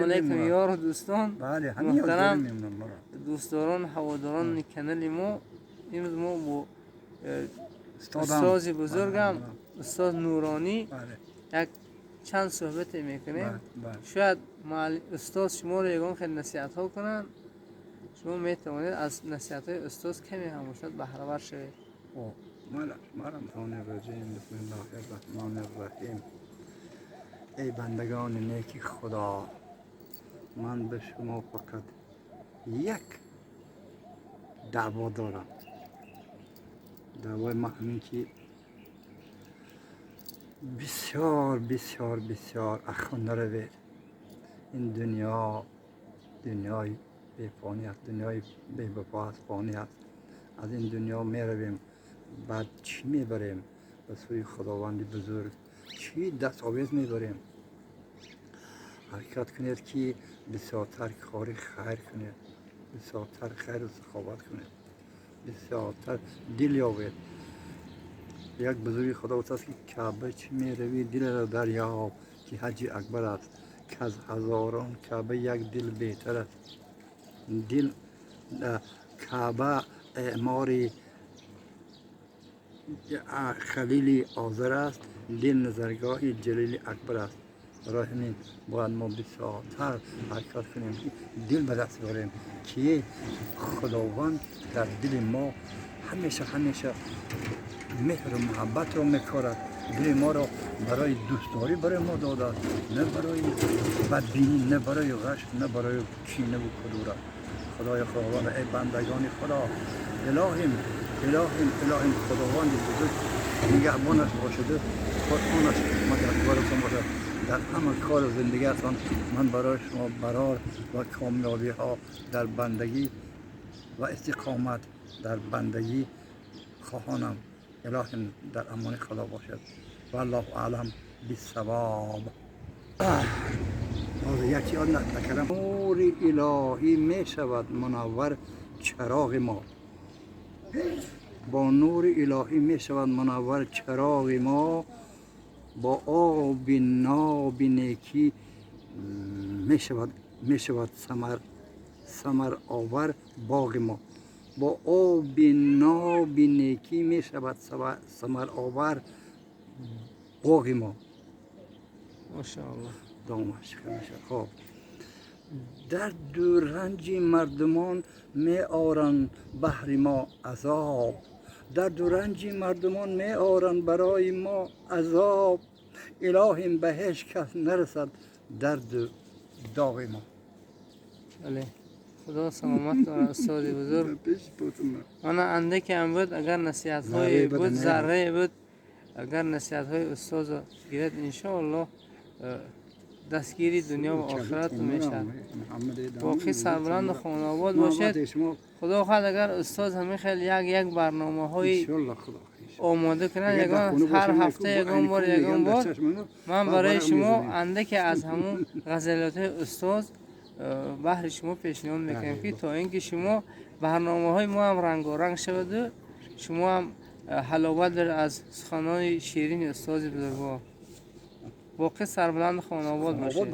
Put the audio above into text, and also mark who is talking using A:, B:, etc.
A: Алейкум, ёру дӯстон, муҳтарам дӯстдорон, ҳаводорони канали мо. Имрӯз мо бо устози бузургам, устод Нуронӣ, як чанд суҳбате мекунем. Шояд устод шуморо ягон хел насиҳатҳо кунанд, шумо метавонед аз насиҳатҳои устод каме ҳам бошад баҳравар шавед.
B: Раҳмон. Эй бандагони неки Худо, ман ба шумо фақат як даъво дорам. Даъвои ман ҳамин ки бисёр, бисёр, бисёр ахо наравед. Ин дунё дунёи бефонӣ аст, дунёи бевафо аст, фонӣ аст. Аз ин дунё меравем, баъд чӣ мебарем ба сӯи Худованди бузург? Чӣ дастовез мебарем? Ҳаракат кунед, ки бисёртар кори хайр кунед, бисёртар хайру саховат кунед, бисёртар дил ёбед. Як бузурги Худо гуфтааст, ки Каъба чӣ меравӣ, дилро дарёб, ки ҳаҷи акбар аст, ки аз ҳазорон Каъба як дил беҳтар аст. Дил Каъба эъмори Халили Озар аст, дил назаргоҳи Ҷалили Акбар аст. Барои ҳамин бояд мо бисёртар ҳаракат кунем, ки дил ба даст биёрем, ки Худованд дар дили мо ҳамеша, ҳамеша меҳру муҳаббатро мекорад. Дили моро барои дӯстдорӣ барои мо додааст, на барои бадбинӣ, на барои ғаш, на барои кинаву кудурат. Худои Худованд, эй бандагони Худо, илоҳим, илоҳим, илоҳим, Худованди бузург нигаҳбонаш бошаду Қуръонаш мададгоратон бошад дар ҳама кору зиндагиатон. Ман барои шумо барор ва комёбиҳо дар бандагӣ ва истиқомат дар бандагӣ хоҳонам. Илоҳим, дар амони Худо бошад. Валлоҳу аълам биссавоб. Як ёд накардам. Нури илоҳӣ мешавад мунаввар чароғи мо, бо нури илоҳӣ мешавад мунаввар чароғи мо, бо оби ноби некӣ мешавад самаровар боғи мо, бо оби ноби некӣ мешавад самаровар боғи мо.
A: Машоаллоҳ.
B: Давомаш хоб. Дарду ранҷи мардумон меоранд баҳри мо азоб, дарду ранҷи мардумон меоранд барои мо азоб. Илоҳим, ба ҳеҷ кас нарасад дарду доғи мо.
A: Бале, Худо саломат дорад устоди бузург. Мана андаке ҳам буд, агар насиҳатҳое буд, заррае буд, агар насиҳатҳои устозро гирад, иншоаллоҳ дастгири дунё ва охирату мешавад. Боқӣ сарбаланду хонаобод бошед. Худо хоҳад, агар устоз ҳамин хел як як барномаҳои омода кунад, ягон ҳар ҳафта ягон бор, ягон бор ман барои шумо андаке аз ҳамун ғазалиётҳои устоз баҳри шумо пешниҳод мекунем, ки то ин ки шумо барномаҳои мо ҳам рангоранг шаваду шумо ҳам ҳаловат доред аз суханони ширини устози бузургвор. Боқӣ сарбаланду хонаобод бошед.